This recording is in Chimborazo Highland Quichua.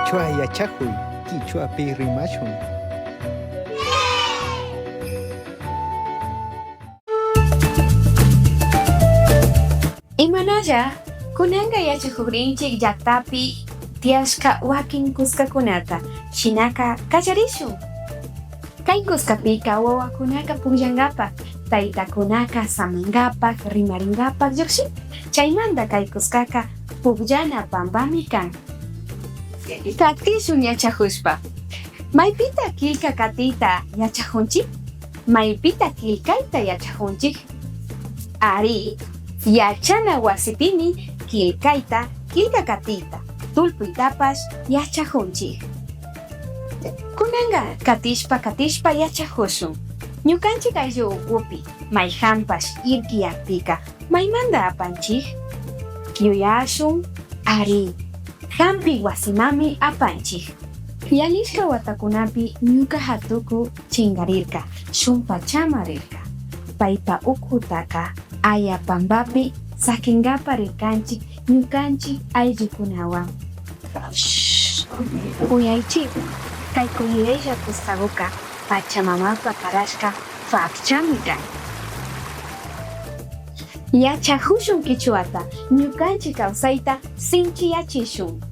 Quichua yachajuy, quichuapi rimashun. Imanalla, cunanga yachajugrinchij llajtapi tiyashca huaquin cuscacunata, shinaca callarishun. Cai cuscapica huahuacunaca pugllangapaj, taitacunaca samangapaj, rimaringapaj llujshin. Chaimanta cai cuscaca pugllana pambami can. Catishun yachajushpa. Maipita quillca catita yachajunchij? Maipita quillcaita yachajunchij? Ari, yachana huasipimi quillcaita, quillca catita, tulpuitapash yachajunchij. Cunanga catishpa catishpa yachajushun. Ñucanchij ayllu ucupi maijanpash irquiyajpica maimanda apanchij? Yuyashun, ari, jampi huasimami apanchij. Yalishca huatacunapi ñuca jatucu chingarirca, shun pachama rirca. Paipa ucutaca aya pambapi saquingapa rircanchij ñucanchij ayllucunahuan. Shh! Uyaichij, cai cuyuyailla cuscaguca Pachamamapa carashca facchami can. Yachajushun quichuata, ñucanchij causaita sinchiyachishun.